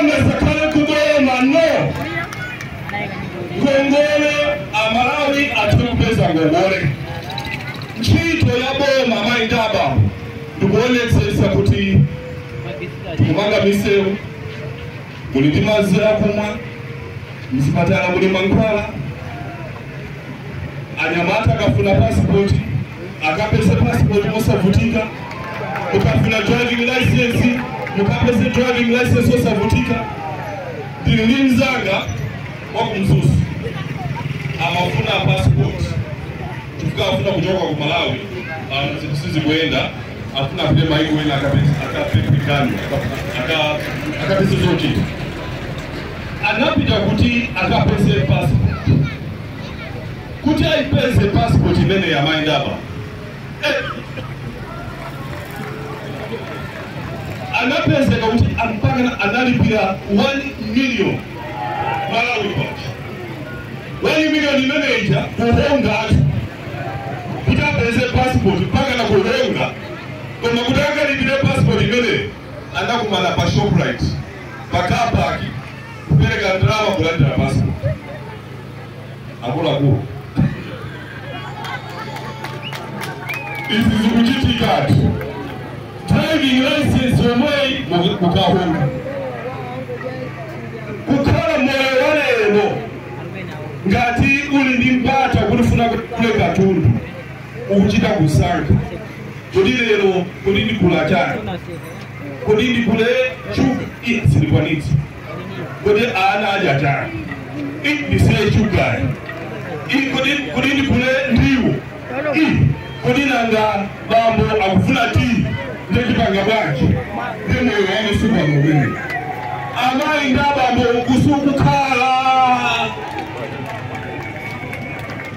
Ndalama zakale kuboma no. Ngongole amalawi atukupeza ngongole. Ntchito ya boma maindaba ndikuonetsetsa kuti tikumanga misewu, muli ndi madzi akumwa, mzipatala muli mankhwala. Anyamata akafuna passport akapese passport mosavutika, ukafuna driving license mukapese driving license mosavutika. Ndili ndi mzanga wa kumzuzu amafuna passport chifukwa afuna kuchoka ku Malawi, sizikuyenda, afuna apite maiko ena akapepekani akapese zochita. Anapita kuti akapese passport, kuti aipeze passport imene yamaindaba anapezeka kuti mpaka analipira 1 million Malawi kwacha. 1 million imeneja kuhonga kuti apeze passport mpaka na kuhonga. Koma kuti akalipire passport imene anakumana pa Shoprite pa car park kupereka ndalama kulandira passport. Akuluakulu, izi zikuchitikatu. Driving license yomweyi mukahonga. Kukhala moyo wa lero ngati uli ndi mpata kuti kule katundu ukuchita kusankha kuti lero kuti ndigula chani, kuti ndigule shuga sindikwanitsa, kuti ana adya chani, ndisiye shugayi, kuti ndigule ndiwo, kuti nanga bambo akufuna tii ndechipanga bwanji. Ndi moyo wamasuku umene amayi ndi abambo kusukukhala.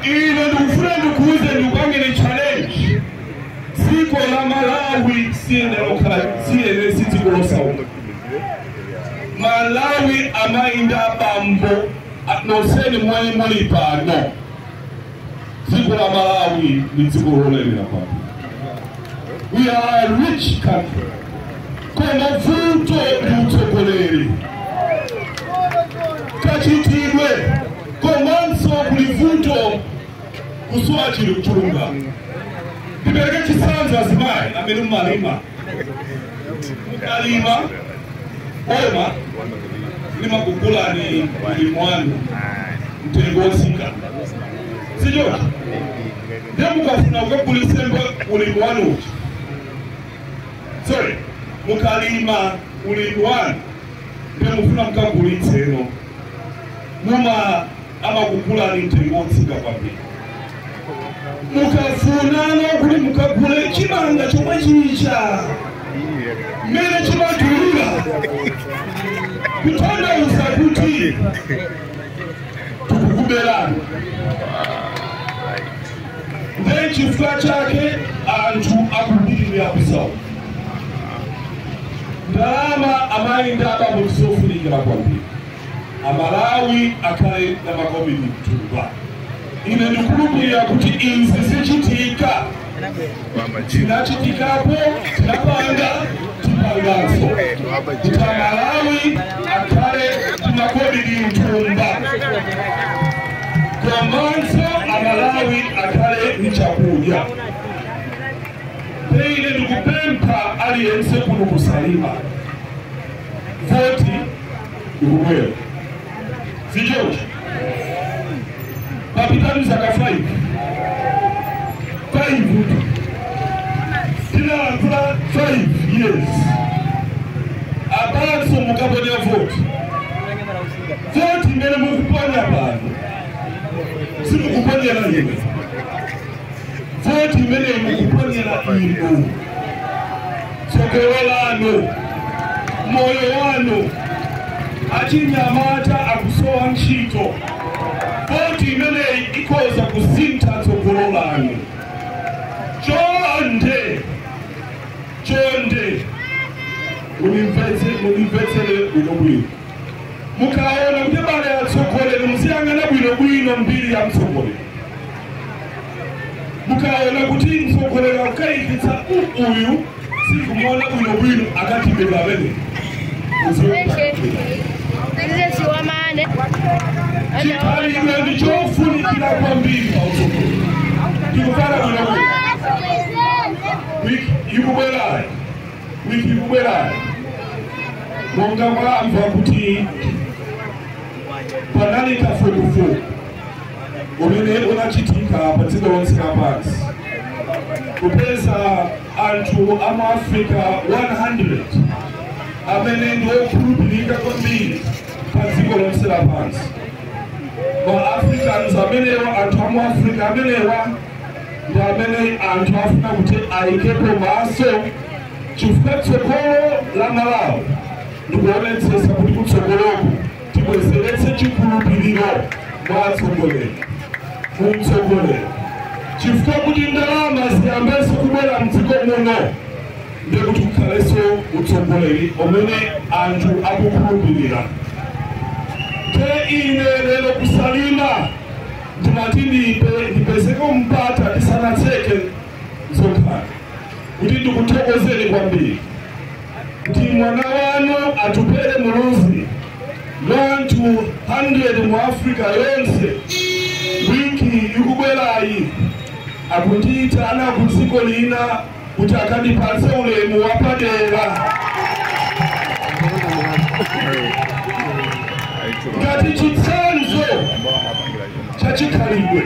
Ine ndikufuna ndikuuze, ndikupangire challenge. Dziko la Malawi siyene si dziko losauka. Malawi amayi ndi abambo nonseni mwe muli pano, dziko la Malawi ni dziko lolemera kwambiri. We are a rich country. Koma vuto ndi utsogoleri kachitidwe, komanso kuli vuto kusowa chilungamo. Ndipereke chitsanzo, azimayi amene mumalima, mukalima boma limakugulani ulimi wanu mtengo wotsika, sichoncho? Ndiye mukafuna kukagulitsembo ulimi wanu uja, sorry, mukalima ulimi wanu ndiye mufuna mukagulitseno, muma amakugulani mtengo wotsika kwambiri. Mukafunano kuti mukagule chimanga chomwe chicha mmene chimadulira, kutanthauza kuti tikukuberani. Ndiye chifukwa chake anthu akupitirira kusauka. Ndalama amayi ndi abambo tizofunikira kwambiri. Amalawi akhale na makobidi mthumba. Ine ndikhulupirira kuti izi zichitika, tinachitikapo, tinapanga, tipanganso kuti Amalawi akhale ndi makobidi mthumba, komanso Amalawi akhale ndi chakudya. Ine ndikupempha aliyense kuno kusalima, voti ikubwera, sichoncho? Papitani zaka 5 5 tinalankhula 5 years apanso mukaponya voti, voti imene mukuponya pano simukuponyera ine, voti imene mukuponyera inu tsogolo lanu, moyo wanu. Achinyamata akusowa ntchito, voti imeneyi ikhoza kusintha tsogolo lanu. Chonde chonde munimvetsere bwinobwino. Mukaona kuti bale atsogoleri, muziyang'ana bwinobwino mbiri ya mtsogoleri. Mukaona kuti mtsogoleri akukayikitsa, uyu sikumuona bwinobwino, akatibeba amene. Chikhalidwe ndi chofunikira kwambiri pa utsogoleri. Tikufana bwinobwino. Wiki ikubwerayi, wiki ikubwerayi, monga mwamva kuti panali kafukufuku umene unachitika pa dziko lonse lapansi kupeza anthu amu Africa 100 amene ndi okhulupirika kwambiri pa dziko lonse lapansi. Ma Africans amenewa, anthu amu Africa amenewa ndi amene anthu afuna kuti ayikepo maso, chifukwa tsogolo la Malawi ndikuonetsetsa kuti kutsogoloku tibwezeretse chikhulupiriro mwa atsogoleri, mumtsogoleri, chifukwa kuti ndalama ziyambenso kubwera mdziko muno ndekuti kukhalenso utsogoleri umene anthu akukhulupirira. Te ine lero kusalima ndimati ndipezeko mpata tisanatseke msonkhano kuti ndikuthokozeni kwambiri kuti mwana wanu Atupele Muluzi lwanthu 100 mu Africa yonse wiki ikubwerayi akundiyitana ku dziko lina kuti akandipatse ulemu wapadera ngati chitsanzo cha chikhalidwe.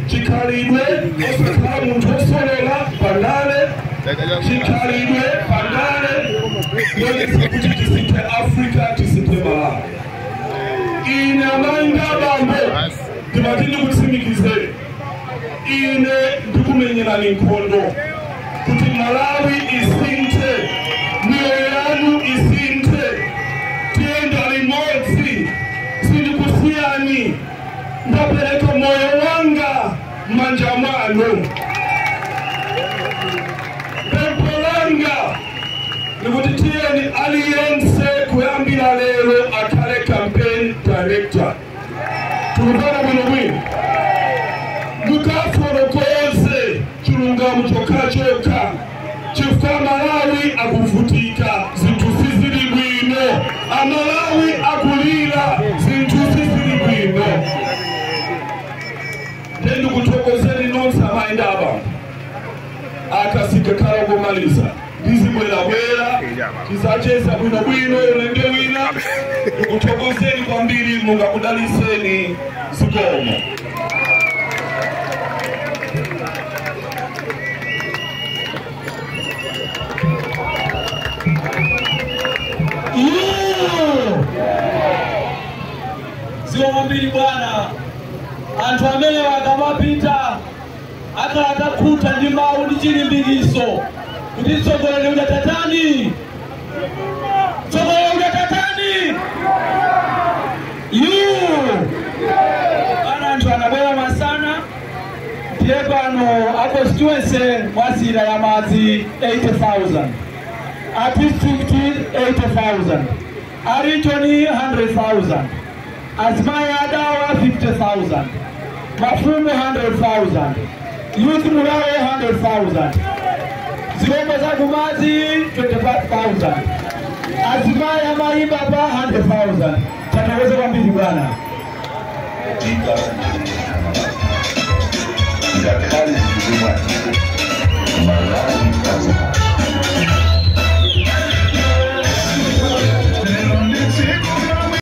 Chikhalidwe osakhala munthu osolola pandale, chikhalidwe pandale yonetsa kuti tisinthe Africa, tisinthe Malawi. Ine amayi ndi abambo ndimati ndikutsimikizeni, ine ndikumenyerani nkhondo kuti Malawi isinthe, miyoyo yanu isinthe, tiyenda limodzi, sindikusiyani, ndapereka moyo wanga m'manja mwanu. Pempho langa ndikuti tiyeni aliyense kuyambira lero akhale campaign director. Tikufana bwinobwino, mukafotokoze chilungamo chokhachokha, chifukwa Malawi akuvutika, zinthu sizili bwino, Amalawi akulira, zinthu sizili bwino. Ndikuthokozeni nonse amayi ndi abambo. Akasikakhala komaliza ndizibwerabwera tizacheza bwinobwino ulendo wina. Ndikuthokozeni kwambiri, Mulungu akudalitseni, zikomo. Zikomo kwambiri bwana. Anthu amene akamapita akhala atakhuta ndi mawu ndi chilimbikiso kuti mtsogoleri udatatani, mtsogoleri udatatani yu bana. Anthu anabwera masana, ndiye pano a constituency mwasira ya madzi 80,000, a district 80,000, a region 100,000, azimayi adawa 50,000, mafumu 100,000, youth mulawe 100,000, zirombo za kumazi 25,000, azimayi amayimba pa 100,000. Tathokoza kwambiri bwana. Ngakhale zikuti Malawi.